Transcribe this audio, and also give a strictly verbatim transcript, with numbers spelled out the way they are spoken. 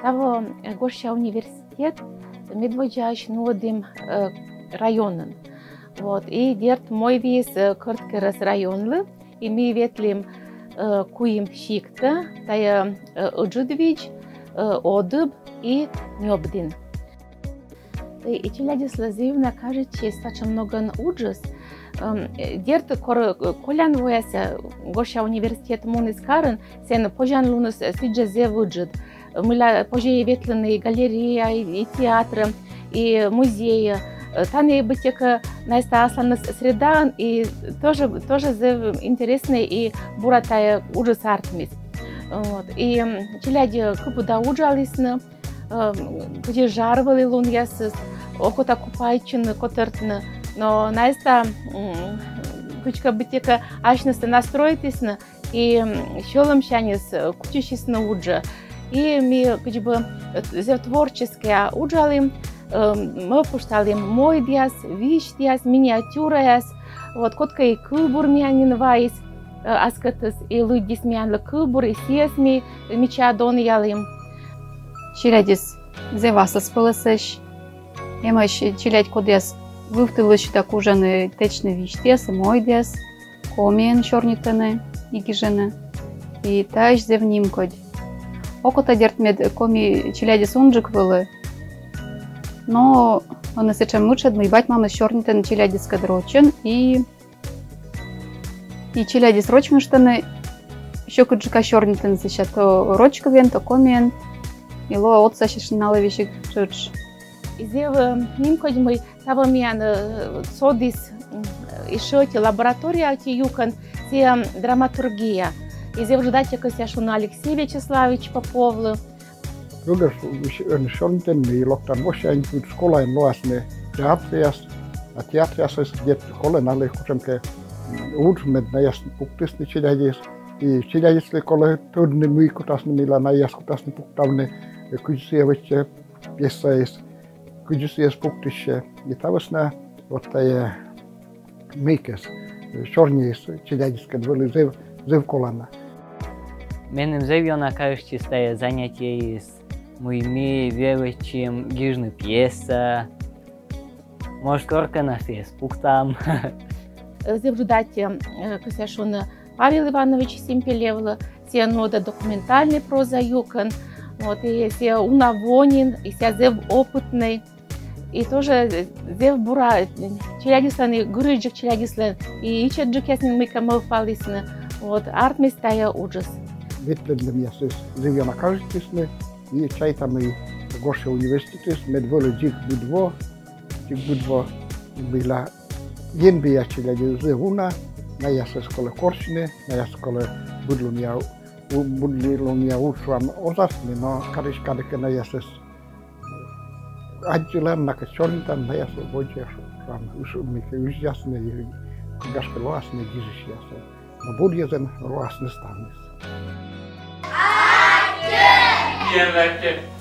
Таво, э, Гожся университет медводдзаысь нуӧдім, э, районын. Вот. И дерт, мойдіс, э, Кӧрткерӧс районлы, и ми ветлім, э, куим сиктӧ, тайӧ, э, Ыджыдвидз, э, Одыб и Нёбдін. И челядьыслы зэв ёна кажитчис татшӧм ногӧн уджыс. Эм, э, дерт, кор, э, колян воясӧ, э, Гожся университет муніс карын, сэн позянлуныс, э, сідзжӧ зэв ыджыд. Мыйла позьӧ и ветлыны и галереяӧ, и, и театрӧ, и музейӧ. Э, тані быттьӧкӧ, э, найӧ асланыс средаын, и тоже, тоже зэв интереснӧй и бура тайӧ уджыс артмис. Вот. И, м, челядь, э, кыпыда уджалісны, э, кыдзи жар вӧлі лунъясыс, окота купайтчыны, котӧртны. Но найӧ, м, кыдзкӧ быттьӧкӧ асьнысӧ настроитісны, и, м, сьӧлӧмсяньыс, э, кутчысисны уджӧ. И ми кыдз бы, э, зэв творческӧя уджалім, э, мӧвпышталім мойдъяс, висьтъяс, миниатюраяс. Вот, кодкӧ и кывбур миян нин вайис, э, аскӧдыс, и лыддис миянлы кывбур, и сійӧс ми мича донъялім. Челядьыс зэв аслыспӧлӧсӧсь. Эмӧсь челядь, кодъяс вывті лӧсьыда кужӧны тэчны висьтъяс, мойдъяс, комиӧн сёрнитӧны и гижӧны. И таысь зэв нимкодь. Окота, дерт, мед коми челядьыс унджык вӧлі. Но ӧні сэтшӧм мытшӧд, мый бать-мамыс сёрнитӧны челядьыскӧд рочӧн, и, и челядьыс роч мыштӧны сьӧкыдджыка сёрнитӧны сэсся то роч кывйӧн, то комиӧн. И лоӧ отсасьыштны налы весиг тшӧтш. И зэв, э, нимкодь, мый таво миян, э, содіс, м, эшшӧ ӧти лаборатория ӧти юкӧн, сійӧ драматургия. И зэв ыджыд аттьӧ кӧсъя шуны Алексей Вячеславович Поповлы. Кӧть ӧні сёрнитӧны, мый локтан восянь кыдз школаын лоасны театръяс, а театръясыс, дерт, колӧ налы кутшӧмкӧ, м, удж, мед найӧс пуктісны челядьыс. И челядьыслы колӧ тӧдны, мый кутасны, мыйла найӧс кутасны пуктавны, э, кыдзи сійӧ вӧчсьӧ пьесаыс, кыдзи сійӧс пуктыссьӧ. И та вӧсна вот тайӧ мыйкӧ, э, сёрниыс челядьыскӧд вӧлі зэв, зэв колана. Меным зэв ёна кажитчис тайӧ занятиеыс, мый ми велӧдчим гижны пьеса. Может, коркӧ на сійӧс пуктам. Э, зэв ыджыд аттьӧ, э, кӧсъя шуны Павел Иванович Симпелевлы, сійӧ нуӧдӧ документальнӧй проза юкӧн, вот, и сійӧ уна во нин, и сійӧ зэв опытнӧй, и тоже зэв бура, э, челядьыслӧн, и гырысьджык челядьыслӧн, и ичӧтджыкъяс нин мыйкӧ мӧвпалісны, вот, артмис тайӧ уджыс. Ветлӧдлӧмъясыс зэв ёна кажитчисны, и чайта, мый Гожся университетыс мед вӧлі дзик быд во, дзик быд во, мыйла енбиа челядьыс зэв уна, наясӧс колӧ корсьны, наяс колӧ быдлунъя, у-, быдлунъя уджсянь оз артмы, но кадысь кадӧ кӧ наясӧс аддзылан, накӧд сёрнитан, наяс водзӧ, шуам, ыс-, мыйкӧ ыззясны, и, гашкӧ, лоасны гижысьясӧн. Но бур йӧзӧн лоасны ставныс. Аттьӧ!